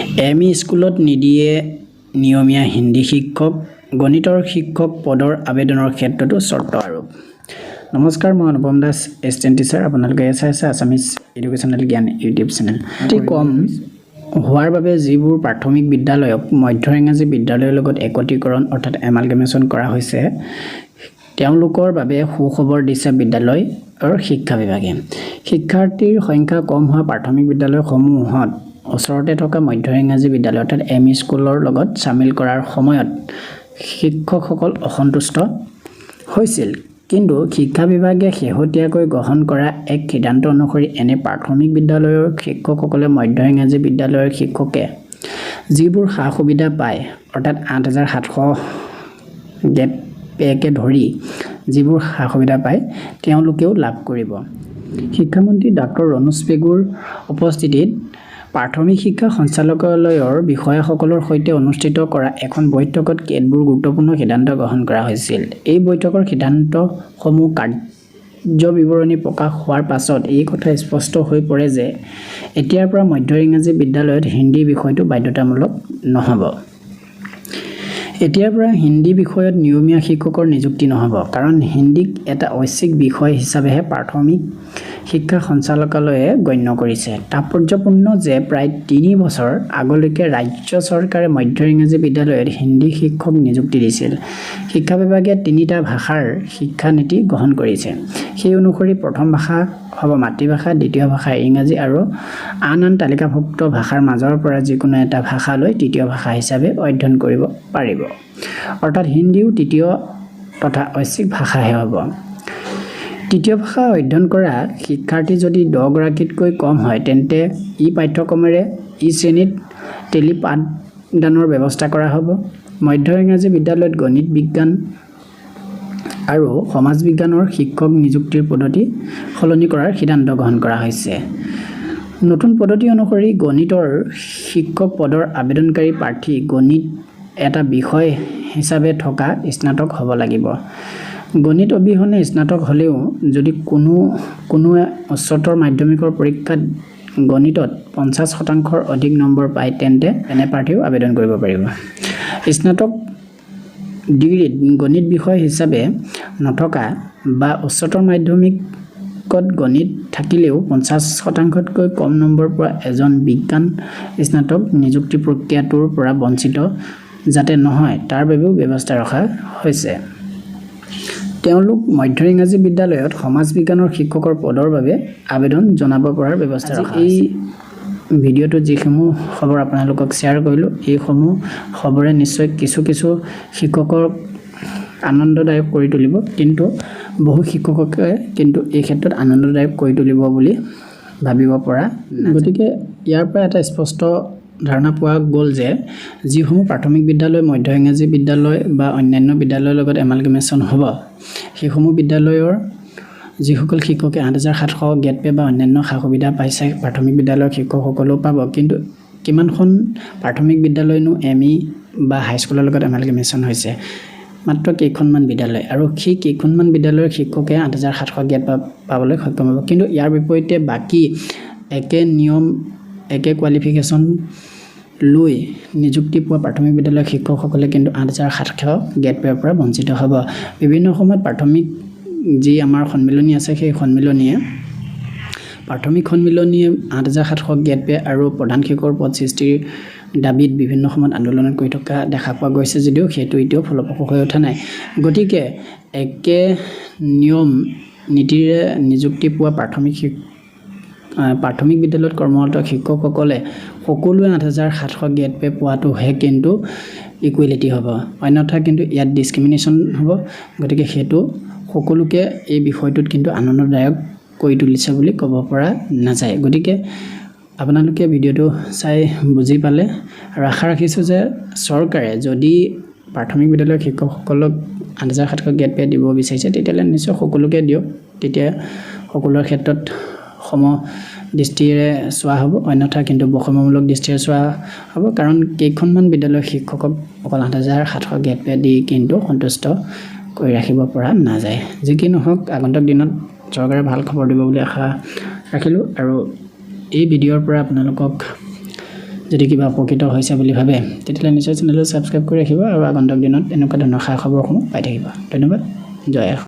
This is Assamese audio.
এম ই স্কুলত নিদিয়ে নিয়মীয়া হিন্দী শিক্ষক। গণিতৰ শিক্ষক পদৰ আবেদনৰ ক্ষেত্ৰতো চৰ্ত আৰোপ। নমস্কাৰ, মই অনুপম দাস, এছিষ্টেণ্ট টিচাৰ। আপোনালোকে চাই আছে আছামিজ এডুকেশ্যনেল জ্ঞান ইউটিউব চেনেল। অতি কম হোৱাৰ বাবে যিবোৰ প্ৰাথমিক বিদ্যালয়ক মধ্য ইংৰাজী বিদ্যালয়ৰ লগত একত্ৰীকৰণ অৰ্থাৎ এমালগেমেশ্যন কৰা হৈছে, তেওঁলোকৰ বাবে সুখবৰ দিছে বিদ্যালয়ৰ শিক্ষা বিভাগে। শিক্ষাৰ্থীৰ সংখ্যা কম হোৱা প্ৰাথমিক বিদ্যালয়সমূহত ওচৰতে থকা মধ্য ইংৰাজী বিদ্যালয় অৰ্থাৎ এম ই স্কুলৰ লগত চামিল কৰাৰ সময়ত শিক্ষকসকল অসন্তুষ্ট হৈছিল। কিন্তু শিক্ষা বিভাগে শেহতীয়াকৈ গ্ৰহণ কৰা এক সিদ্ধান্ত অনুসৰি এনে প্ৰাথমিক বিদ্যালয়ৰ শিক্ষকসকলে মধ্য ইংৰাজী বিদ্যালয়ৰ শিক্ষকে যিবোৰ সা সুবিধা পায়, অৰ্থাৎ 8700 গ্ৰেড পে'কে ধৰি যিবোৰ সা সুবিধা পায়, তেওঁলোকেও লাভ কৰিব। শিক্ষামন্ত্ৰী ডাক্তৰ ৰণোজ পেগুৰ উপস্থিতিত প্ৰাথমিক শিক্ষা সঞ্চালকালয়ৰ বিষয়াসকলৰ সৈতে অনুষ্ঠিত কৰা এখন বৈঠকত কেতবোৰ গুৰুত্বপূৰ্ণ সিদ্ধান্ত গ্ৰহণ কৰা হৈছিল। এই বৈঠকৰ সিদ্ধান্তসমূহ কাৰ্যবিৱৰণী প্ৰকাশ হোৱাৰ পাছত এই কথা স্পষ্ট হৈ পৰে যে এতিয়াৰ পৰা মধ্য ইংৰাজী বিদ্যালয়ত হিন্দী বিষয়টো বাধ্যতামূলক নহ'ব। এতিয়াৰ পৰা হিন্দী বিষয়ত নিয়মীয়া শিক্ষকৰ নিযুক্তি নহ'ব। কাৰণ হিন্দীক এটা ঐচ্ছিক বিষয় হিচাপেহে প্ৰাথমিক শিক্ষা সঞ্চালকালয়ে গণ্য কৰিছে। তাৎপৰ্যপূৰ্ণ যে প্ৰায় 3 বছৰ আগলৈকে ৰাজ্য চৰকাৰে মধ্য ইংৰাজী বিদ্যালয়ত হিন্দী শিক্ষক নিযুক্তি দিছিল। শিক্ষা বিভাগে তিনিটা ভাষাৰ শিক্ষানীতি গ্ৰহণ কৰিছে। সেই অনুসৰি প্ৰথম ভাষা হ'ব মাতৃভাষা, দ্বিতীয় ভাষা ইংৰাজী আৰু আন আন তালিকাভুক্ত ভাষাৰ মাজৰ পৰা যিকোনো এটা ভাষা লৈ তৃতীয় ভাষা হিচাপে অধ্যয়ন কৰিব পাৰিব। অৰ্থাৎ হিন্দীও তৃতীয় তথা ঐচ্ছিক ভাষাহে হ'ব। তৃতীয় ভাষা অধ্যয়ন কৰা শিক্ষাৰ্থী যদি 10গৰাকীতকৈ কম হয়, তেন্তে ই পাঠ্যক্ৰমেৰে ই শ্ৰেণীত টেলি পাঠদানৰ ব্যৱস্থা কৰা হ'ব। মধ্য ইংৰাজী বিদ্যালয়ত গণিত, বিজ্ঞান আৰু সমাজ বিজ্ঞানৰ শিক্ষক নিযুক্তিৰ পদ্ধতি সলনি কৰাৰ সিদ্ধান্ত গ্ৰহণ কৰা হৈছে। নতুন পদ্ধতি অনুসৰি গণিতৰ শিক্ষক পদৰ আবেদনকাৰী প্ৰাৰ্থী গণিত এটা বিষয় হিচাপে থকা স্নাতক হ'ব লাগিব। গণিত অবিহনে স্নাতক হ'লেও যদি কোনো কোনোৱে উচ্চতৰ মাধ্যমিকৰ পৰীক্ষাত গণিতত 50 শতাংশৰ অধিক নম্বৰ পায়, তেন্তে এনে প্ৰাৰ্থীও আবেদন কৰিব পাৰিব। স্নাতক ডিগ্ৰীত গণিত বিষয় হিচাপে নথকা বা উচ্চতৰ মাধ্যমিকত গণিত থাকিলেও 50 শতাংশতকৈ কম নম্বৰ পোৱা এজন বিজ্ঞান স্নাতক নিযুক্তি প্ৰক্ৰিয়াটোৰ পৰা বঞ্চিত যাতে নহয়, তাৰ বাবেও ব্যৱস্থা ৰখা হৈছে। তেওঁলোক মধ্য ইংৰাজী বিদ্যালয়ত সমাজ বিজ্ঞানৰ শিক্ষকৰ পদৰ বাবে আবেদন জনাব পৰাৰ ব্যৱস্থা ৰখা। এই ভিডিঅ'টোত যিসমূহ খবৰ আপোনালোকক শ্বেয়াৰ কৰিলোঁ, এইসমূহ খবৰে নিশ্চয় কিছু কিছু শিক্ষকক আনন্দদায়ক কৰি তুলিব। কিন্তু বহু শিক্ষককে কিন্তু এই ক্ষেত্ৰত আনন্দদায়ক কৰি তুলিব বুলি ভাবিব পৰা। গতিকে ইয়াৰ পৰা এটা স্পষ্ট ধাৰণা পোৱা গ'ল যে যিসমূহ প্ৰাথমিক বিদ্যালয় মধ্য ইংৰাজী বিদ্যালয় বা অন্যান্য বিদ্যালয়ৰ লগত এমালগেমেশ্যন হ'ব, সেইসমূহ বিদ্যালয়ৰ যিসকল শিক্ষকে 8700 গ্ৰেড পে' বা অন্যান্য সা সুবিধা পাইছে, প্ৰাথমিক বিদ্যালয়ৰ শিক্ষকসকলেও পাব। কিন্তু কিমানখন প্ৰাথমিক বিদ্যালয়নো এম ই বা হাইস্কুলৰ লগত এমালগেমেশ্যন হৈছে? মাত্ৰ কেইখনমান বিদ্যালয় আৰু সেই কেইখনমান বিদ্যালয়ৰ শিক্ষকে 8700 গ্ৰেড পাবলৈ সক্ষম হ'ব। কিন্তু ইয়াৰ বিপৰীতে বাকী একে নিয়ম, একে কোৱালিফিকেশ্যন লৈ নিযুক্তি পোৱা প্ৰাথমিক বিদ্যালয়ৰ শিক্ষকসকলে কিন্তু 8700 গ্ৰেড পে'ৰ পৰা বঞ্চিত হ'ব। বিভিন্ন সময়ত প্ৰাথমিক যি আমাৰ সন্মিলনী আছে, সেই সন্মিলনীয়ে, প্ৰাথমিক সন্মিলনীয়ে 8700 গ্ৰেড পে' আৰু প্ৰধান শিক্ষকৰ পদ সৃষ্টিৰ দাবীত বিভিন্ন সময়ত আন্দোলন কৰি থকা দেখা পোৱা গৈছে যদিও সেইটো এতিয়াও ফলপ্ৰসূ হৈ উঠা নাই। গতিকে একে নিয়ম নীতিৰে নিযুক্তি পোৱা প্ৰাথমিক বিদ্যালয়ত কৰ্মৰত শিক্ষকসকলে সকলোৱে 8700 গ্ৰেড পে' পোৱাটোহে কিন্তু ইকুৱেলিটি হ'ব। অন্যথা কিন্তু ইয়াত ডিছক্ৰিমিনেশ্যন হ'ব। গতিকে সেইটো সকলোকে এই বিষয়টোত কিন্তু আনন্দদায়ক কৰি তুলিছে বুলি ক'ব পৰা নাযায়। গতিকে আপোনালোকে ভিডিঅ'টো চাই বুজি পালে আৰু আশা ৰাখিছোঁ যে চৰকাৰে যদি প্ৰাথমিক বিদ্যালয়ৰ শিক্ষকসকলক 8700 গ্ৰেড পে' দিব বিচাৰিছে, তেতিয়াহ'লে নিশ্চয় সকলোকে দিয়ক। তেতিয়া সকলোৰে ক্ষেত্ৰত সম দৃষ্টিৰে চোৱা হ'ব। অন্যথা কিন্তু বৈষম্যমূলক দৃষ্টিৰে চোৱা হ'ব। কাৰণ কেইখনমান বিদ্যালয়ৰ শিক্ষকক অকল 8700 গ্ৰেড পে' দি কিন্তু সন্তুষ্ট কৰি ৰাখিব পৰা নাযায়। যি কি নহওক, আগন্তুক দিনত চৰকাৰে ভাল খবৰ দিব বুলি আশা ৰাখিলোঁ। আৰু এই ভিডিঅ'ৰ পৰা আপোনালোকক যদি কিবা উপকৃত হৈছে বুলি ভাবে, তেতিয়াহ'লে নিশ্চয় চেনেলটো ছাবস্ক্ৰাইব কৰি ৰাখিব আৰু আগন্তুক দিনত এনেকুৱা ধৰণৰ খা খবৰসমূহ পাই থাকিব। ধন্যবাদ। জয়।